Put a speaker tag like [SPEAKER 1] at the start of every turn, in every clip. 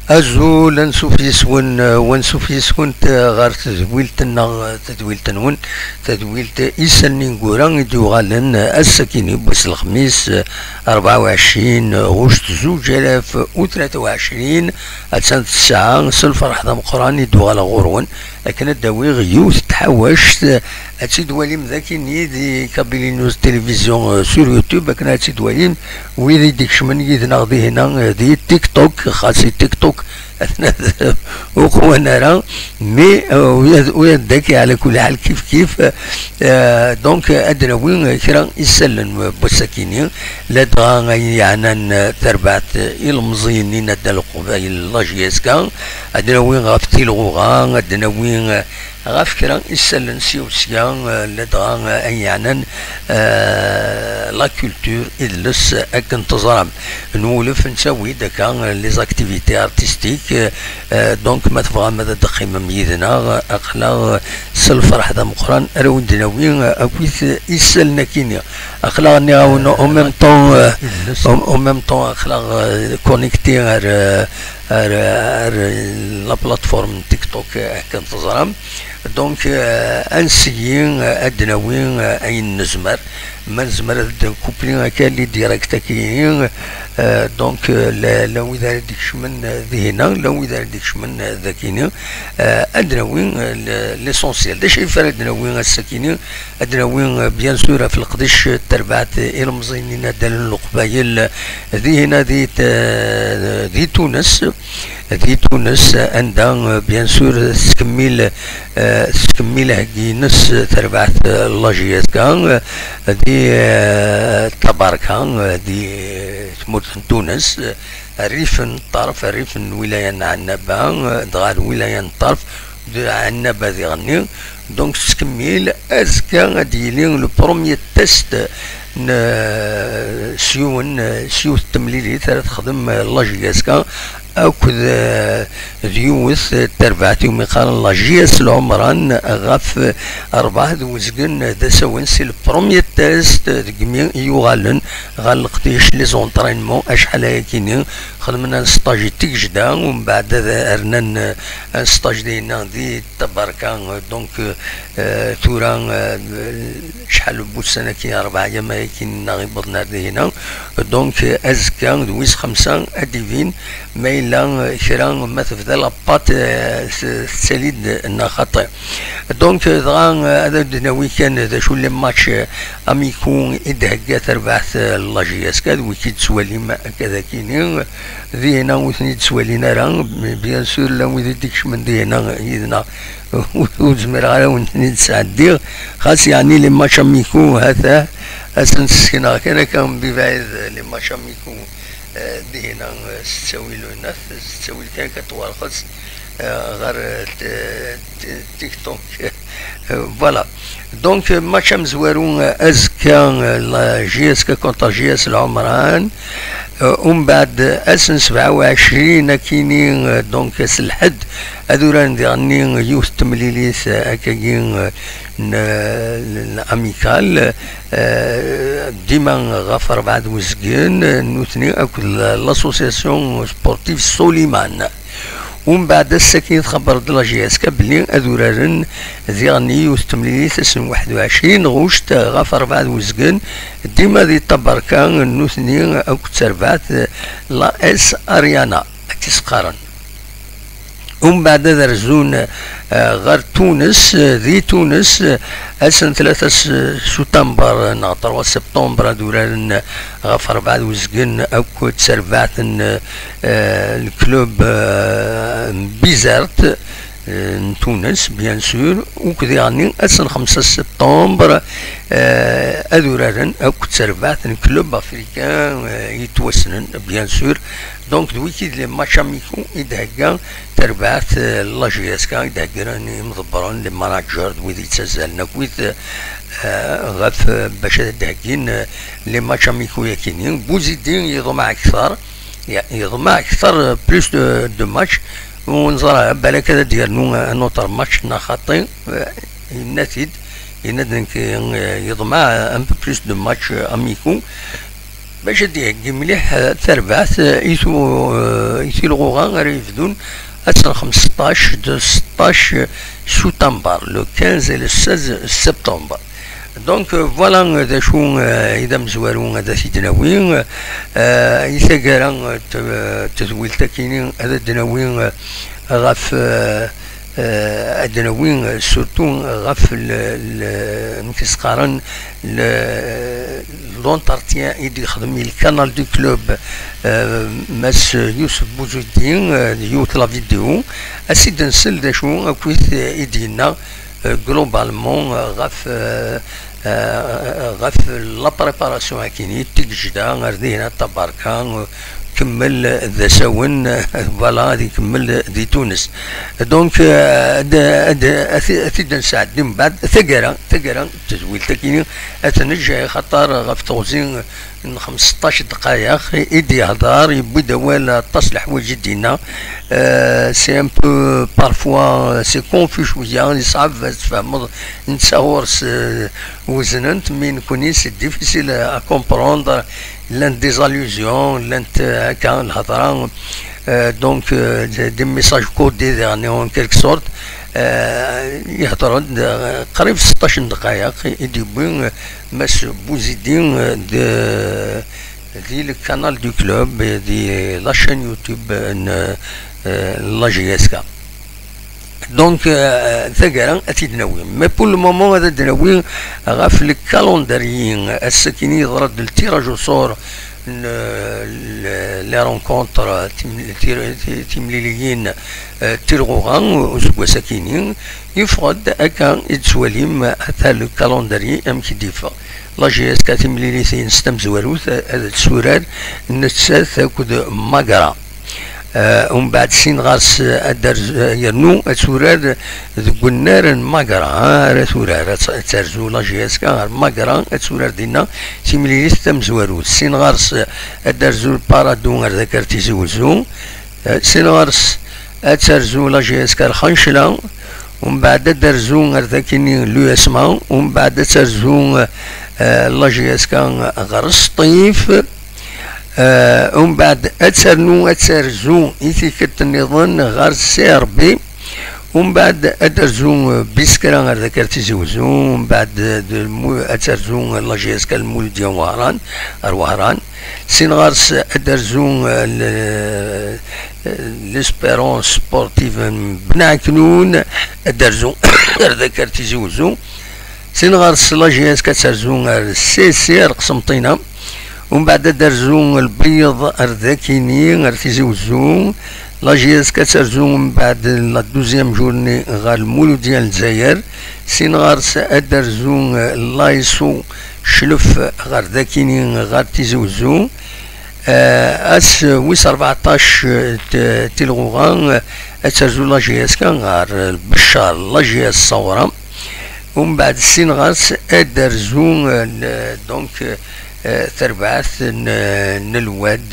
[SPEAKER 1] أزول نسوف يسون ونسوف يسون غار تدويلتنا تدويلت نون تدويلت إسنين قوران يدوغالن السكيني بس الخميس 24 غشت 2023 أتسنة الساعة سلفر حدا مقران يدوغال غورون لكن الداوي غيوث تحوشت أتسيد وليم ذاكيني دي كابيلي نيوز تلفزيون sur يوتيوب لكن أتسيد وليم ويدي ديك شمن يدنا غدي هنا دي تيك توك خاصي تيك توك وقوانا راه mais ويدك على كل حال كيف كيف. donc ادناوي كرا يسلن بوساكيني لا دغا يعني تربعت المزينين ندى القبائل la JSK ادناوي غاف تيلغوغا ادناوي غاف كرا يسلن سيوسيا لا دغا يعني la culture إدلس اكن تزرم نولف نسوي داكا les activités artistiques. donc ما تبغى ماذا دخيم ميدنا اخلا سلفر حدا مقران راو دناوي اكويت يسلنا كينيا اخلا ني au même temps au même temps اخلا connecté غير la plateforme تيك توك كان تزرم. donc انسيين ادناوي اين نزمر ما نزمر كوبلين هكا les directs كاينين. donc لو اذا ديك شمن ذهنا لو اذا ديك شمن ذاكيني ادناوي l'essentiel داش يفر ادناوي الساكنين ادناوي bien sûr في القديش تربعت المزينين دال القبايل ذي هنا ذي تونس ذي تونس عندها bien sûr تكمل تكمل هكي نص تربعت la JSK دي تباركا دي تموت تونس الريف الطرف الريف الولاية عنابة دغا الولاية الطرف عنابة ذي غني. donc تكمل ازكى غادي يلي le premier test سيون سيو التمليلي تخدم la JSK اكد ديوث تربعت يوم قال la JS العمران غاف أربعة وزقن دا سوين c'est ال premier test دقمي يغالن غالقتيش les entraînements اشحال كيني خدمنا stage تيك جدا ومن بعد ارنا stage ديالنا دي تباركا. donc تورا شحال بوسنة كي 4 ايام كاين غيبضنا هنا. donc ازكا دويس 5 اديفين ما الا كرا ما تبدا la pâte تساليد خطي. donc دغا هذا دناوي كان ذا شو les matchs amicaux ادهكا تربعت la JSK وكي تسوالي ما كذا كيني ذي هنا وثني تسوالينا راه bien sûr لا وذي ديك من ذي هنا يدنا وزمر غير ونثني تسعدي خاص يعني les matchs amicaux هذا اسنسكنا كان كان ببعيد les matchs amicaux دي هنا ستساوي له الناس ستساوي كان كتوارخص غير تيك توك voilà. donc match مزوارو ازكى la JSK contre JS العمران ومن بعد اسن 27 كيني donc الحد هادو راه نديرني يوث تمليليس هكاكين amicale ديما غاف 4 وزكين نوثني اكل l'association sportive سليمان. ومن بعد الساكن تخبر la JSK بلي ادورارن ذي وتمليليت اسم 21 غشت غاف 4 وزكن ديما ذي تبركا نوثني اكو تربعت l'AS اريانا كيسقارن. ومن بعد رزون غير تونس ذي تونس اسن 3 سبتمبر نا 3 سبتمبر دوران غاف 4 وزكن اكو تسربعت ال club بيزارت تونس bien sûr. وكذا يعني اسن 5 سبتمبر ادورارن اكو تسربعت Club Africain يتوسنن bien sûr. donc دويكي les matchs amicaux يدهكا تربعت la JSK يدهكا مضبرون les managers ويدي تسزالنا كويت غاف باش دهكين les matchs amicaux ياكينين بوزيدين يضمع اكثر يضمع اكثر plus de matchs ونزرع بالك هذا ديال un autre match نا خاطي النتيج ينادن يضمع un peu plus de matchs amicaux باش يهكي مليح تربعت يثو يثيلغوغا غير يفدون 15 de 16 سبتمبر، le 15 et le 16 septembre. donc voilà ذا شو اذا مزوارو هذا سيدناوي يثاقرا تزويل تاكيني هذا دناوي غاف أدناوي surtout غاف نكسقارن l'entretien يدي يخدم ال canal du club ماس يوسف بوزيدين يوت la vidéo اسيد نسل دا شو اكويت يدينا globalement غاف غاف la préparation كيني تيكجدا غير تباركا كمل ذا ساون voilà غادي يكمل دي تونس. donc اثيد نساعد من بعد ثقرا ثقرا التزويل تاكيني اتنجي خطر غف توزين 15 دقائق يدي يهضر يبي دوال طاس الحوايج دينا. c'est un peu parfois c'est confus شويه، صعب تفهم نتصور وزننت mais كوني c'est difficile à comprendre، لان des allusions لان هكا الهضره، donc des messages codés يعني en quelque sorte. يهضر قريب 16 دقائق يدي ماس بوزيدين دي ال canal du club دي la chaîne YouTube la JSK. donc ثقرا اتيدناوي mais pour le moment هذا دناوي غاف ال calendrier السكيني يضرب ال tirage au sort les rencontres تيمليليين تيرغوغان وزكوا ساكينين يفرض اكا يتسواليم حتى ال calendrier ام كي ديفا la JSK تيمليليتين ستمزواروث هذا السورار نتساث اكد ماغرا ومن بعد سين غاس يرنو تسورار ذك ماغرا راه تورار ترزو la JSK ماغرا تسورار دينا تيمليليت تمزواروث سين غارس ادرزو بارادو غير ذاك تيزوزو سين غارس اترزو la JSK الخنشلة ومن بعد درزو غير ذاكيني l'USMA ومن بعد ترزو la JSK غير سطيف ومن بعد اترنو اترزو إثيكت النظام غير CRB ومن بعد ادرزو بسكرا غير ذاك تيزوزو ومن بعد اترزو la JSK المولودية وهران وهران سين غارس ادرزو l'Espérance sportive بن عكنون ادرزو غير ذاك تيزوزو سين غارس la JSK ترزو CCR قسمطينة ومن بعد درزو البيض ارداكيني غير تيزي وزو la JSK ترزو من بعد la deuxième journée غير المولودية الجزائر سين غارس ادرزو l'ASO شلف غير داكيني غير تيزي وزو اس ويس 14 تيلغوغان اترزو la JSK غير بشار la JS الصورة ومن بعد سين غارس ادرزو donc تربعث نلواد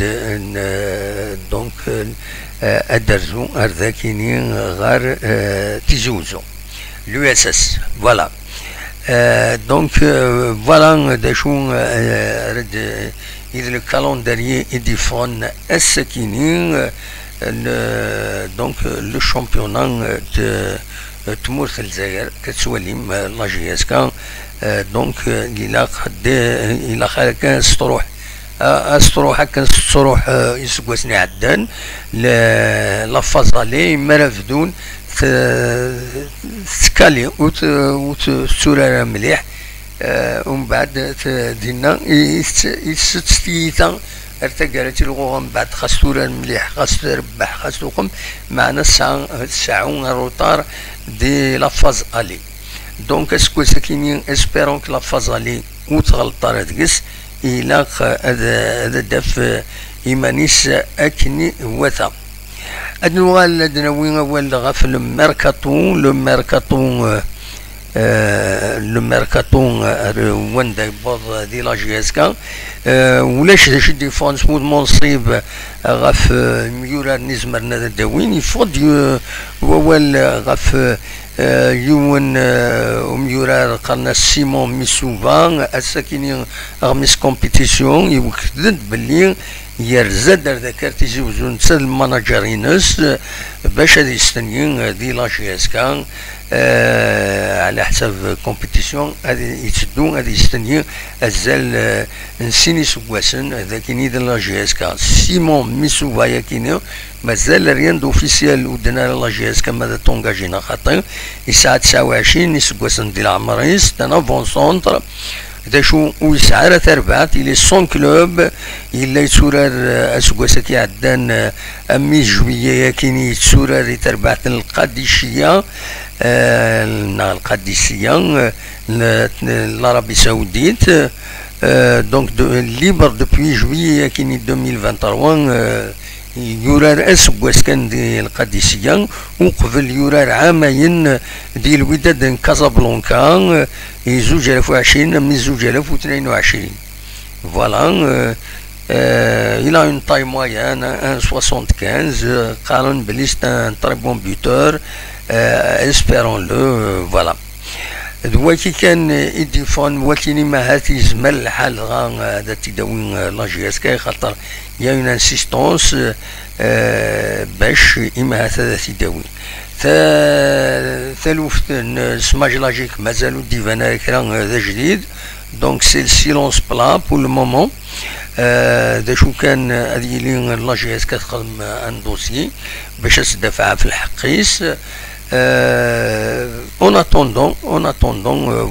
[SPEAKER 1] donc ادرزو ارذاكيني غار تيزوزو l'USS voilà. donc voilà دا شو رد إذا ال calendrier يديفون السكيني donc le championnat تمورث الجزائر كتسواليم la JSK. donc الى الى كان ستروح استروح كان ستروح يسكوسني عدان la phase aller مرافدون تسكالي وتسورا مليح ومن بعد دينا يستيتا ارتقالت الغوغ من بعد خاص تورا مليح خاص تربح خاص تقوم معنا الساعة الساعة retard دي la phase aller. donc est-ce que ساكينين espérons que la phase aller وتغلط راه الى هذا داف ايمانيس اكني وثا ادنوال ادنوين اول غاف le mercato le mercato le mercato وين بوض دي la JSK ولاش داش défense مود منصيب غاف ميورا نزمر داوين يفض ووال غاف يون وميورار قالنا سيمون ميسوفا الساكنين غميس compétition يوكدد باللي يرزاد ذاك تيزي وزون تسال ال manager ينس باش هذه يستنيين دي la JSK على حساب compétition هذه يتسدو هذه يستنيين الزال نسيني سواسن ذاك دي la JSK سيمون ميسوفا ياكيني مازال rien d'officiel ودنا la JSK ماذا تونجاجينا خاطر الساعة 29 سواسن ديال عمريس un avant-centre دا شو ويسعى تربعت il est sans club إلا يتسورار أسواسا كي عدان أمي جوية كيني يتسورار تربعت القادسية القادسية l'Arabie Saoudite donc libre depuis juillet كيني 2023 يورار اسواس كان دي القادسية وقبل يورار عامين ديال الوداد كازابلانكا 2020 من 2022 voilà. Il a une taille moyenne 1,75 قارن بلي c'est un très bon buteur espérons-le voilà. دواكي كان يديفون ولكن ما هاتي زمل الحال غا هذا تيداوي la JSK خاطر y a une insistance باش اما هذا تيداوي ثالوفت سماجلاجيك مازالو ديفانا كرا هذا جديد donc c'est le silence plat pour le moment. دا شو كان هذه لي la JSK تخدم un dossier باش تدافع في الحقيس en attendant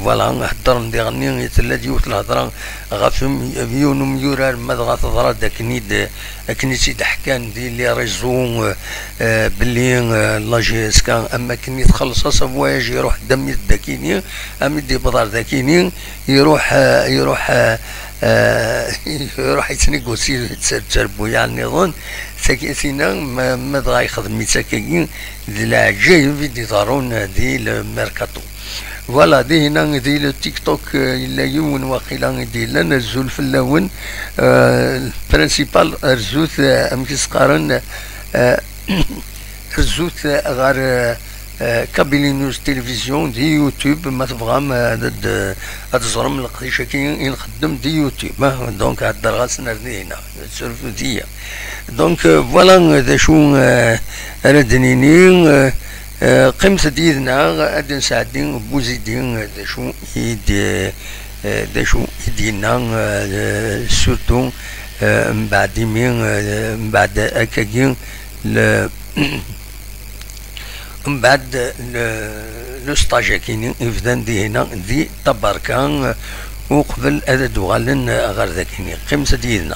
[SPEAKER 1] voilà هضر ندير تلا ديوت الهضرة غاف يون ميورار ما تهضر داك نيد كني سيد حكان دي les réseaux باللي la JSK اما كني تخلص sa voyage يروح دمي داكيني امي دي بدار داكيني يروح يروح يروح يتنيغوسي تربو يعني نظن ساكينة ما بغا يخدم ساكين العجايب دي ضارون دي الميركاتو voilà. دي هنا دي le تيك توك الا يون واقيلا دي لا نزول في اللون ال principal رزوت امكس قارن رزوت غير كابيلي نيوز تلفزيون دي يوتيوب ما تبغى هاد الزرم القديشه كي نخدم دي يوتيوب donc هاد الدرغاس نردي هنا surtout ديا donc voilà هذا شو ردنيني قيمة ديالنا غادي نساعدين بوزيدين هذا شو يد هذا شو يدينا surtout من بعد من بعد اكاكين من بعد le stage كاينين يبدا دي هنا دي طبركان وقبل هذا دوغالن غير ذاكيني قيمة ديالنا.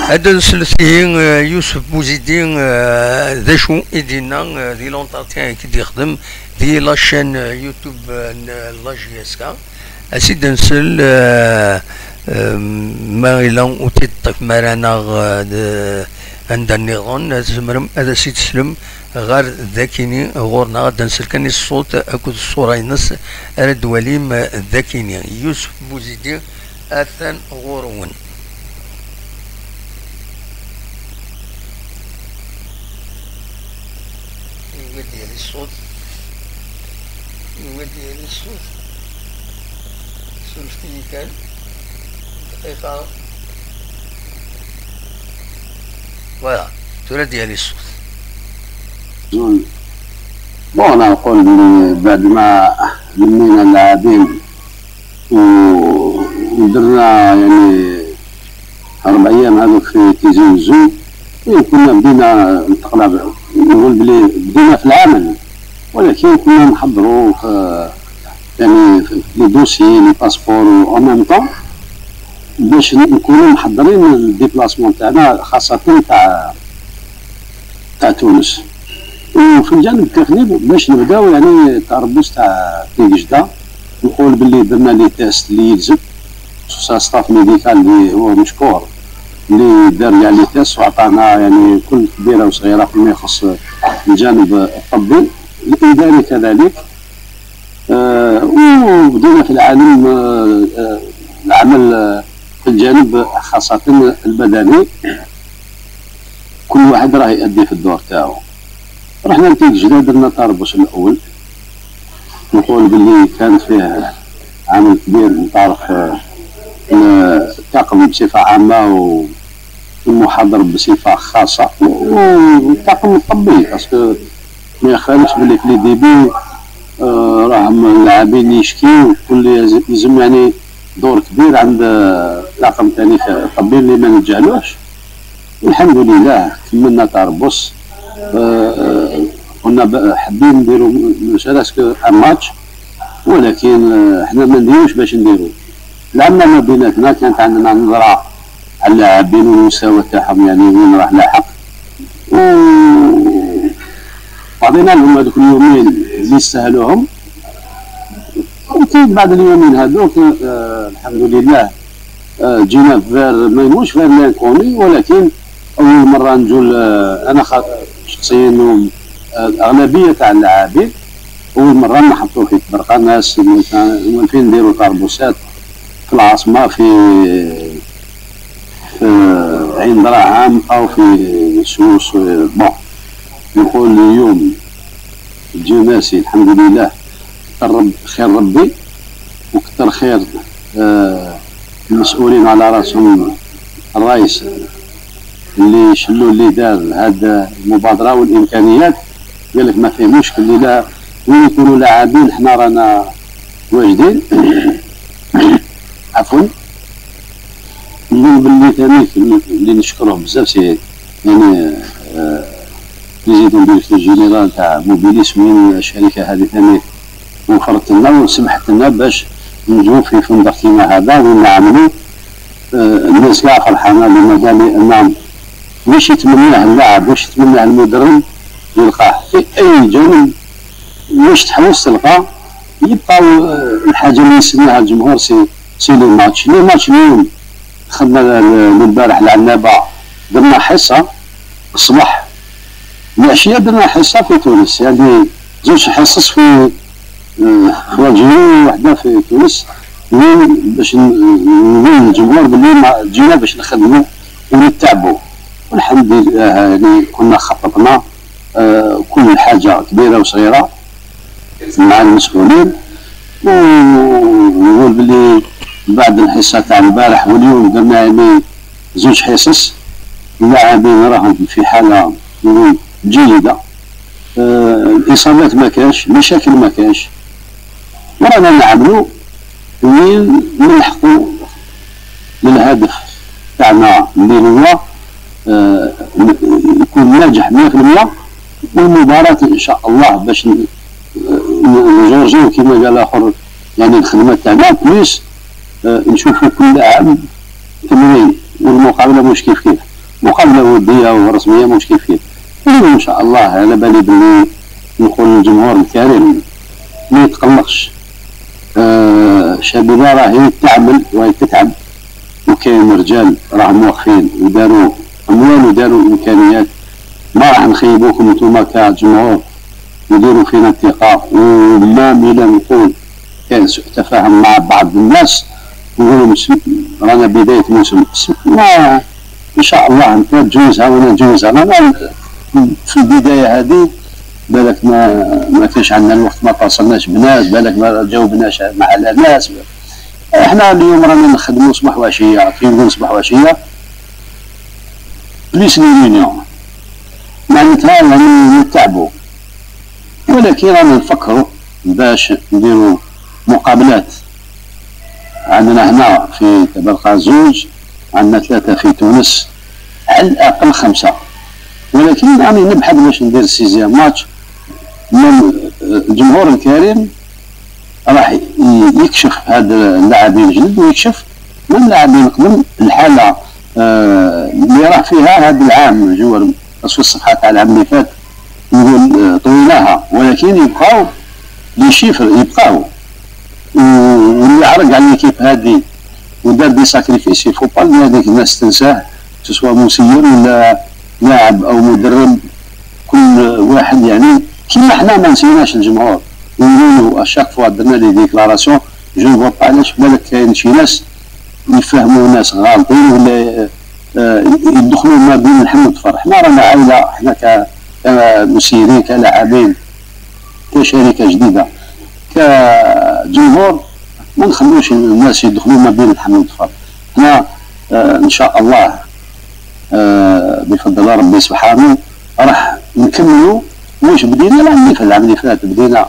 [SPEAKER 1] هذا نسلسيه يوسف بوزيدي ذا شو يدينا دي l'entretien كي يخدم دي la chaîne YouTube la JSK اسيد نسل ما إلا وتيطف مرانا عند النظام زمرم هذا سيد سلم غير ذاكيني غورنا غادا نسل كان الصوت اكو الصورة ينس رد وليم ذاكيني يوسف بوزيدي اثن غورون. ديال الصوت ديال الصوت. سولفتي كان دقيقة voilà ترى ديالي الصوت.
[SPEAKER 2] bon انا نقول بلي بعد ما لمينا اللاعبين ودرنا يعني 4 ايام هذوك في تيزي وزو، كنا بدينا نتقلب، نقول بلي بدينا في العمل، ولكن كنا نحضروا في يعني les dossiers les passeports en même temps باش نكونوا محضرين ال déplacement تاعنا خاصة تاع تونس. وفي الجانب التقني باش نبداو يعني التربص تاع تيكجدا، نقول باللي درنا les tests اللي يلزم، خصوصا staff médical اللي هو مشكور اللي دار كاع les tests وعطانا يعني كل كبيرة وصغيره فيما يخص الجانب الطبي الاداري كذلك. وبدينا في العالم العمل في الجانب خاصة البدني، كل واحد راه يؤدي في الدور تاعو. رحنا لتيكجدا درنا التربص الأول، نقول باللي كان فيه عمل كبير من طرف الطاقم بصفة عامة والمحاضر بصفة خاصة والطاقم الطبي، parce que ما يخالفش باللي في les débuts راهم اللاعبين يشكيو، كل يلزم يعني دور كبير عند الطاقم ثاني الطبي اللي ما نتجاهلوش. والحمد لله كملنا تربص، كنا حابين نديرو مسألة un match، ولكن حنا ما نديروش باش نديرو، لعبنا ما بيناتنا، كانت عندنا نظرة على اللاعبين والمستوى تاعهم يعني وين راه لاحق، و عطينا لهم هذوك اليومين اللي يستاهلوهم. وكاين بعد اليومين هذوك الحمد لله جينا vers ما نقولش vers l'inconnu، ولكن اول مرة نجو انا شخصيا الاغلبية تاع اللاعبين اول مرة نحطوا في طبرقه، ناس موالفين نديروا تربصات في العاصمة في عين دراهم او في سوس. bon نقول اليوم الجناسي الحمد لله كثر خير ربي وكثر خير المسؤولين على راسهم الرئيس اللي شلوا اللي دار هاد المبادرة والامكانيات، قال لك ما فيه مشكل اللي لا وين يكونوا لاعبين حنا رانا واجدين. عفوا نقول باللي ثاني اللي نشكروه بزاف c'est يعني président directeur général تاع موبيليس، وين الشركة هذه ثاني وفرت لنا وسمحت لنا باش نجو في فندق كيما هذا وين نعملوا. الناس كاع فرحانة لماذا؟ لان واش يتمناه اللاعب واش يتمناه المدرب يلقاه في اي جانب، واش تحوس تلقى. يبقى الحاجة اللي يستناها الجمهور c'est les matchs. les matchs اليوم دخلنا البارح العنابه درنا حصة الصباح، العشية درنا حصة في تونس، يعني زوج حصص في l'Algérie وحده في تونس، وين باش نقول للجمهور باللي جينا باش نخدموا ونتعبوا. والحمد لله يعني كنا خططنا كل حاجة كبيرة وصغيره مع المسؤولين. ونقول باللي بعد الحصة تاع البارح واليوم درنا يعني زوج حصص، اللاعبين راهم في حاله جيدة، الاصابات ما كاش، المشاكل ما كاش، ورانا نعملوا وين نلحقوا للهدف تاعنا اللي هو يكون ناجح 100%. والمباراة ان شاء الله باش نجورجيو كما قال الاخر يعني الخدمة تاعنا، plus نشوفوا كل لاعب تمرين، والمقابلة مش كيف كيف، مقابله وديه ورسميه مش كيف كيف. ان شاء الله على بالي باللي نقول للجمهور الكريم ما يتقلقش، شبيبة راهي تعمل وراهي تتعب، وكاين رجال راهم واقفين وداروا اموال وداروا امكانيات، ما راح نخيبوكم نتوما كجمهور، وديروا فينا الثقة. وما إلا نقول كاين سوء تفاهم مع بعض الناس، نقولوا رانا بداية موسم، ما ان شاء الله انت تجوزها وانا نجوزها. انا في البداية هذه بالك ما كانش عندنا الوقت، ما تواصلناش بناس، بالك ما جاوبناش مع الناس. احنا اليوم رانا نخدموا صباح وعشيه، كي نقول صباح وعشية plus les réunions، معناتها يعني نتعبوا، ولكن رانا نفكروا باش نديروا مقابلات. عندنا هنا في تبرقة زوج، عندنا ثلاثة في تونس، على الأقل خمسة، ولكن راني نبحث باش ندير sixième match. من الجمهور الكريم راح يكشف هاد اللاعبين الجدد ويكشف من اللاعبين القدم الحالة اللي راه فيها هذا العام joueurs، parce que الصفحة تاع العام اللي فات نقول طويناها، ولكن يبقاو les chiffres يبقاو، واللي عرق على l'équipe هادي ودار des sacrifices il faut pas هذيك الناس تنساه، سواء مسير ولا لاعب او مدرب، كل واحد يعني كيما حنا ما نسيناش الجمهور ونقولوا à chaque fois درنا les déclarations. je vois pas علاش بالك كاين شي ناس يفهموا ناس غالطين ولا يدخلوا ما بين اللحم والظفر. حنا رانا عائله، حنا كمسيرين كلاعبين كشركة جديدة كجمهور ما نخلوش الناس يدخلوا ما بين اللحم والظفر. حنا ان شاء الله بفضل ربي سبحانه راح نكملوا واش بدينا العام اللي فات. العام اللي فات بدينا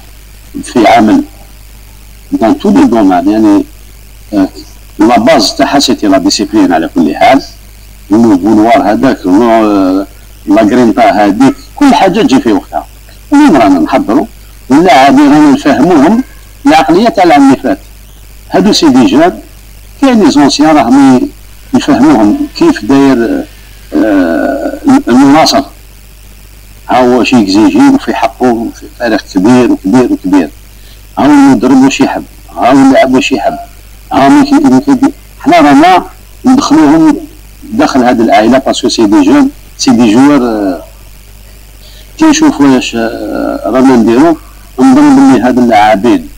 [SPEAKER 2] في عمل dans tous les domaines، يعني la base تاعها c'était la discipline على كل حال، le vouloir هذاك، la grinta هذيك، كل حاجة تجي في وقتها. اليوم رانا نحضروا واللاعبين رانا نفهموهم العقلية تاع العام اللي فات. هادو c'est des jeunes، كاين les anciens راهم يفهموهم كيف داير المناصر، ها هو شي يكزيجي في حقه في فريق كبير وكبير وكبير، ها هو المدرب واش يحب، ها هو اللاعب واش يحب، ها حنا رانا ندخلوهم داخل هذه العائلة parce que c'est des jeunes، c'est des joueurs. كي نشوفوا واش رانا نديرو نظن بلي هاد اللاعبين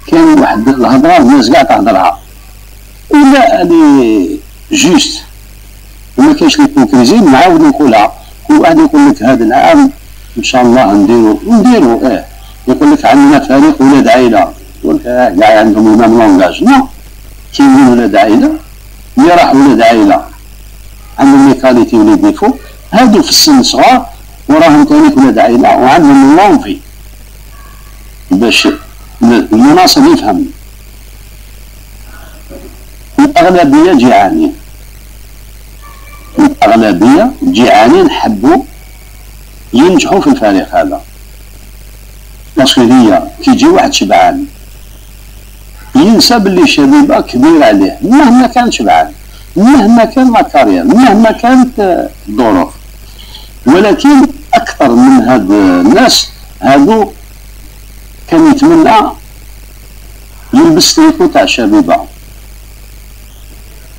[SPEAKER 2] كاين واحد الهضرة الناس كاع تهضرها ولا elle est juste وما كاينش l'hypocrisie. نعاود نقولها، كل واحد يقول لك هذا العام ان شاء الله نديرو يقول لك عندنا فريق ولاد عائله، يقول لك كاع عندهم le même langage. non، كاين ولاد عائله اللي راح ولاد عائلة عندهم les qualités و les défauts، هادو في السن صغار وراهم ثاني ولاد عائلة وعندهم l'envie باش المناصر يفهم. الاغلبية جيعانين، الاغلبية جيعانين حبوا ينجحوا في الفريق هذا، parce que هي كي يجي واحد شبعان ينسى باللي الشبيبة كبير عليه، مهما كان شبعان، مهما كان la carrière، مهما كانت الظروف. ولكن اكثر من هاد الناس هادو كان يتمنى يلبس تريكو تاع الشبيبة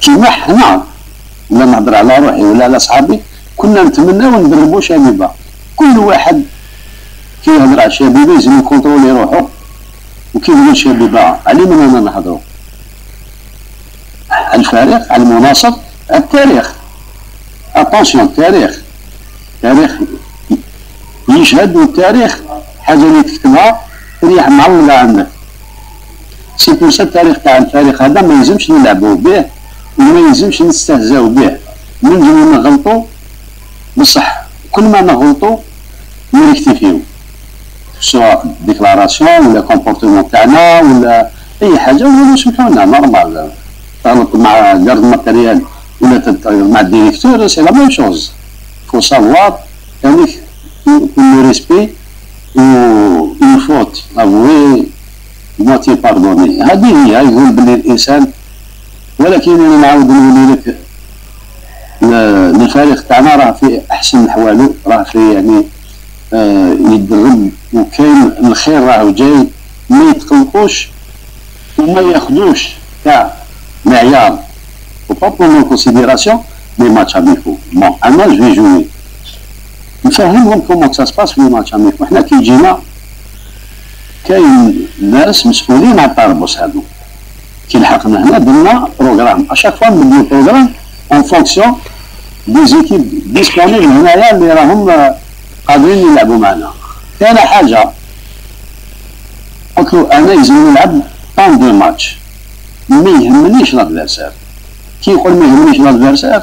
[SPEAKER 2] كيما حنا، ولا نهضر على روحي ولا على صحابي، كنا نتمناو ندربو شبيبة. كل واحد كي يهضر على الشبيبة لازم ي contrôler روحو، وكي يقول شبيبة على من انا نهضرو؟ على الفريق، على المناصر، التاريخ. attention، التاريخ، التاريخ يشهد، والتاريخ حاجة اللي تكتبها تريح معلقه عندك. c'est pour ça التاريخ تاع الفريق هذا ما يلزمش نلعبوا به وما يلزمش نستهزاو به. ننجمو نغلطو، بصح كل ما نغلطو ن rectifier و، سواء déclaration ولا comportement تاعنا ولا اي حاجه، ولا سمحونا normal. تغلط مع garde matériel ولا تغلط مع ال directeur، c'est la même chose. faut savoir يعني كل respect و une faute avouée moitié pardonnée، هذه هي. يقول باللي الانسان، ولكن انا نعاود نقول لك الفريق تاعنا راه في احسن احواله، راه في يعني يدرب وكاين الخير راه جاي. ما يتقلقوش وما ياخذوش تاع معيار، faut pas prendre en considération les matchs amicaux. bon، انا je vais jouer، نفهمهم comment ça se passe في les matchs amicaux. حنا كي جينا كاين ناس مسؤولين على التربص هادو، كي لحقنا هنا درنا programme، à chaque fois نبدلو programme en fonction des équipes disponibles هنايا اللي راهم قادرين يلعبوا معنا. كاينه حاجة قلت له انا لازم نلعب tant de matchs. ما يهمنيش l'adversaire. كي نقول ما يهمنيش l'adversaire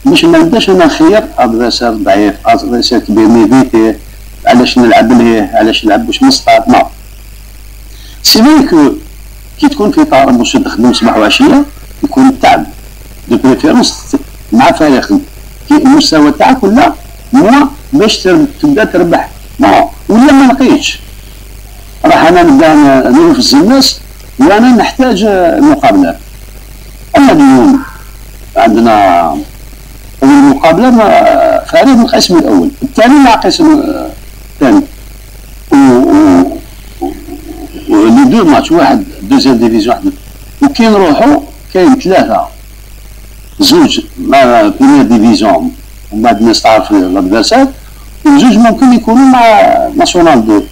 [SPEAKER 2] باش ما نبداش انا نخير adversaire ضعيف، adversaire كبير، n'éviter، علاش نلعب ليه، علاش نلعب باش نصطاد. non، c'est vrai que كي تكون في تربص تخدم صباح وعشية يكون التعب، de préférence مع فريق كي المستوى تاعك ولا moins باش تبدا تربح. non، ولا ما لقيتش راح انا نبدا نرفز الناس وانا نحتاج مقابلات. اما اليوم عندنا اول مقابله مع فريق من القسم الاول، الثاني مع قسم الثاني، و les deux matchs، واحد deuxième division واحد، وكي نروحو كاين ثلاثه، زوج مع première division ومن بعد الناس تعرف l'adversaire، وزوج ممكن يكونوا مع nationale deux.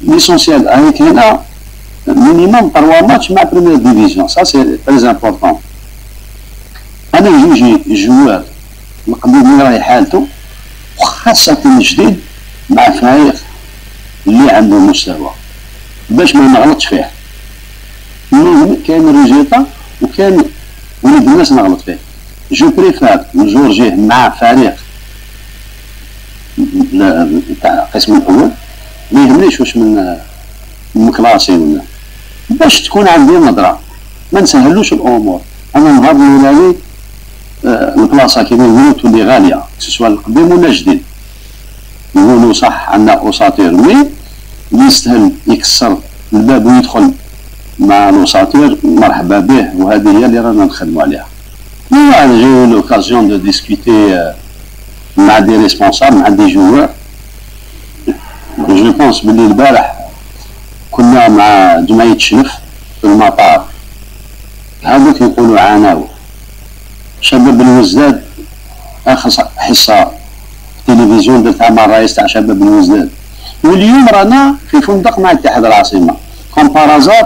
[SPEAKER 2] l'essentiel هاي كاينه minimum trois matchs مع première division، ça c'est très important. انا يجي joueur القديم اللي راهي حالته، وخاصة الجديد، مع فريق اللي عنده مستوى باش ما نغلطش فيه. كاين résultat وكاين وليد الناس نغلط فيه. je préfère نجورجيه مع فريق تاع القسم الاول، ما يهمنيش واش من classé ولا، باش تكون عندي نظره، ما نسهلوش الامور. انا نهار الاولاني البلاصة كيما نقولوا تولي غاليه، سواء القديم ولا الجديد. نقولوا صح عندنا ossature، mais اللي يستاهل يكسر الباب ويدخل مع l'ossature مرحبا به، وهذه هي اللي رانا نخدموا عليها. j'ai eu l'occasion de discuter مع des responsables، مع des joueurs. je pense بلي البارح كنا مع جمعية شلف في المطار، هذوك يقولوا عاناو شباب بلوزداد. اخر حصة في التلفزيون درتها مع الرئيس تاع شباب بلوزداد، واليوم رانا في فندق مع اتحاد العاصمة comme par hasard.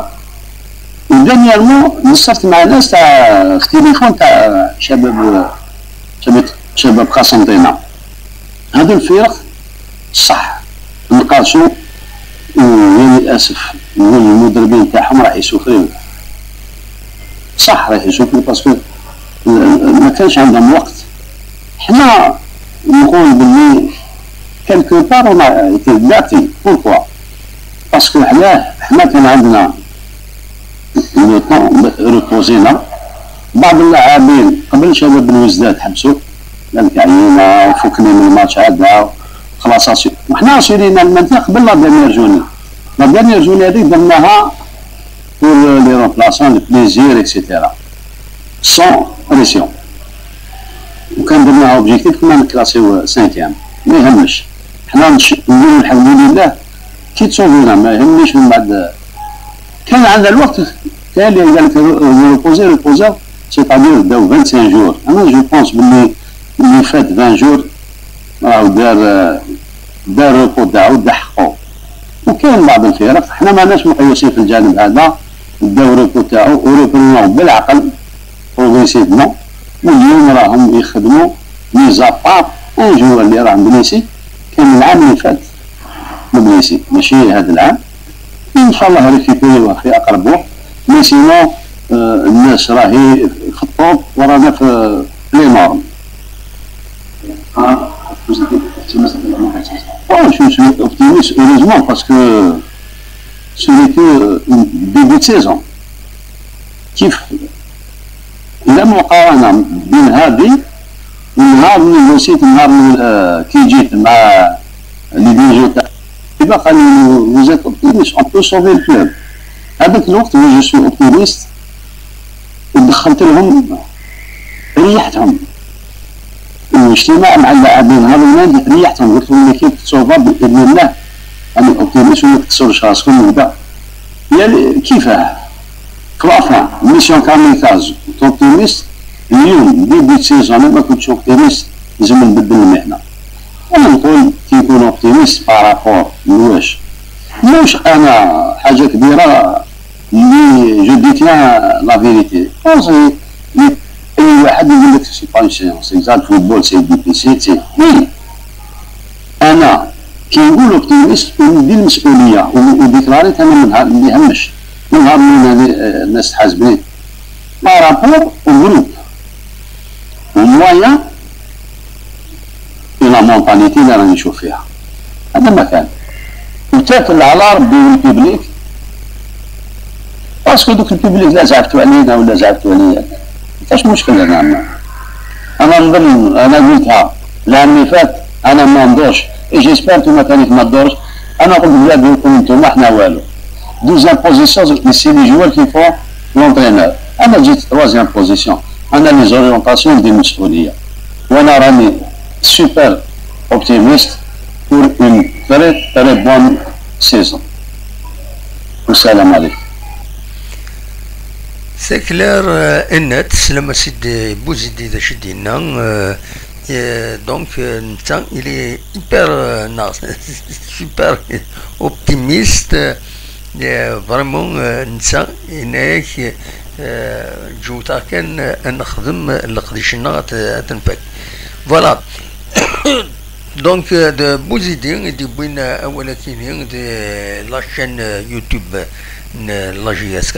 [SPEAKER 2] و dernièrement نصرت مع ناس تاع في التليفون تاع شباب قسنطينه. هادو الفرق صح نقاسو، وللاسف المدربين تاعهم راح يسوفريو، صح راح يسوفريو parce que ما كانش عندهم وقت. حنا نقول باللي quelque part on a été gâtés. pourquoi؟ parce que حنا كان عندنا le temps، reposينا بعض اللاعبين قبل شباب بلوزداد حبسوا، قال لك عيينا وفكني من الماتش هذا خلاص. وحنا assurينا ال maintien قبل la dernière journée. la dernière journée هذيك درناها pour les remplaçants، le plaisir et cetera، sans pression. وكان درناها objectif كنا نكلاسيو cinquième، ما يهمش. حنا نقولوا الحمد لله كي تصوفينا، ما يهمنيش. من بعد كان عندنا الوقت، كاين اللي قال لك reposer reposer، c'est-à-dire داو 25 jours. انا je pense بلي اللي فات 20 jours راهو دار repos تاعو، دا حقو. وكاين بعض الفرق حنا ماناش مقيوسين في الجانب هذا، داو repos تاعو و reprenons بالعقل progressivement، واليوم راهم يخدموا mis à part un joueur اللي راه blessé، كان العام اللي فات blessé ماشي هذا العام، ان شاء الله récupérer في اقرب وقت. mais sinon الناس راهي في ال top ورانا في les normes. Oh, je suis optimiste, heureusement, parce que ce n'est que début de saison. كيف لا مقارنة بين هذه والنهار اللي négociيت، نهار كي جيت مع les dirigeants تاع قال لي vous êtes optimiste، on peut sauver le club. هذاك الوقت je suis optimiste ودخلت لهم ريحتهم، واجتماع مع اللاعبين هذا النادي ريحتهم، قلت لهم l'équipe تصوفا باذن الله، انا optimiste وما تكسروش راسكم وكذا. يعني كيفاه في la fin mission kamikaze optimiste. اليوم début saison انا ما كنتش optimiste، لازم نبدل المهنه. انا نقول كي نكون optimiste par rapport لواش، مش انا حاجة كبيرة اللي je détiens la vérité. اي واحد يقول لك c'est pas science exacte، football c'est difficile، c'est oui. انا كي نقول optimiste ندير المسؤولية و déclarيت انا من نهار اللي همش، من نهار اللي الناس تحاسبني. par rapport au groupe, aux moyens et la mentalité اللي راني نشوف فيها. هذا ما كان وتاكل على ربي وال public، parce que دوك ال public لا زعفتو علينا ولا زعفتو عليا كاش مشكل. انا نظن انا قلتها العام اللي فات، انا ما ندورش، j'espère نتوما ثاني ما تدورش. انا قلت بلا بكم نتوما حنا والو، deuxième position c'est les joueurs qui font l'entraîneur. انا جيت troisième position، انا les orientations دي مسؤوليه، وانا راني super optimiste pour une très très bonne saison. والسلام عليكم.
[SPEAKER 1] c'est clair et net. تسلم سيدي بوزيدي ذا شدينا. donc نتا il est hyper super optimiste vraiment. نتا هناك جوتا كان نخدم القديشنا تنفك. voilà donc بوزيدي دي بوين اولا كيني de la chaîne YouTube la JSK.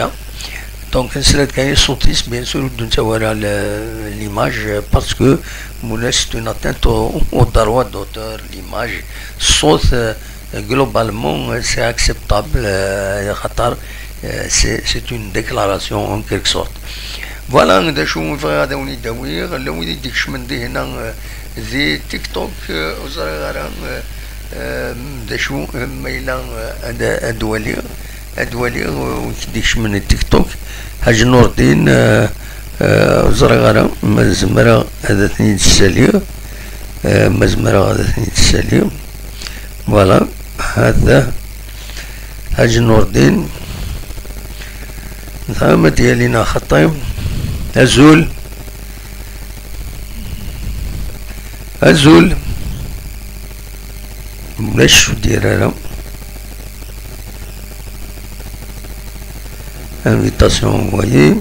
[SPEAKER 1] donc نسلات كاين صوتيس bien sûr دون تاورا l'image parce que مولا c'est une atteinte au droit d'auteur l'image. الصوت globalement c'est acceptable خاطر c'est une déclaration en quelque sorte. voilà هذا شو هذا وني داوي لو ديك من دي هنا ذي تيك توك وزرا غير دا شو ميلا ادوالي ادوالي وكديكش من التيك توك حاج نور الدين وزرا غير ما زمرا هذا ثنين السالي ما زمرا هذا ثنين السالي. voilà هذا حاج نور الدين ما ديالينا خطيب أزول أزول بلاش دير هذا invitation envoyée.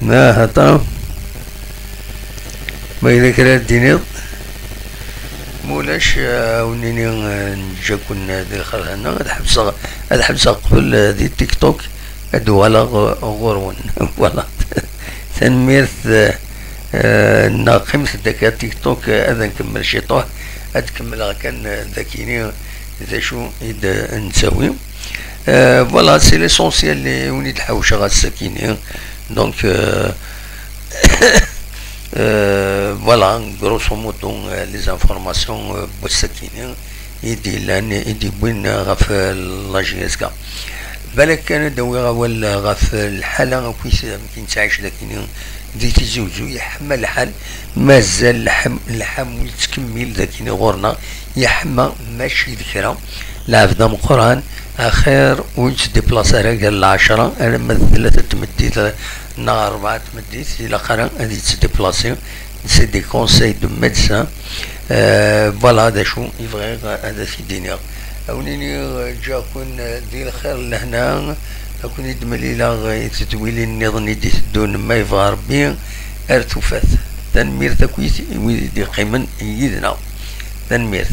[SPEAKER 1] ما هطا ما إلا كرا دينيض مولاش ونيني نجاكون دي الخر هنا هاد حبسة قبل دي تيك توك هاد ولا غورون. voilà تنميرت ناقمت داك تيك توك هذا نكمل شي طوح هاد كمل كان داكيني ذا شو يد نساوي. voilà c'est l'essentiel اللي ونيد الحوشه غاسكيني. donc voilà grosso modo les informations بوسكيني يدي لان يدي بوين غف la JSK. بالك كان داوي غوال غف الحالة كويس يمكن تعيش لكن دي تيزوجو يحمى الحال مازال اللحم اللحم ويتكمل ذاكيني غورنا يحمى ماشي ذكرى العبد مقران اخير ويتديبلاصا راه قال 10 انا ما 3 تمديت نهار 4 تمديت الى قرا غادي تديبلاصي. c'est des conseils de médecin. voilà هذا شو يبغي هذا في الدنيا. ونيني جاكون ديال الخير لهنا اكون يدمليلا تتويلي النظام يدي تدون ما يبغى ربي ارتفات تنمير تكويت ويدي قيمن يدنا تنمير.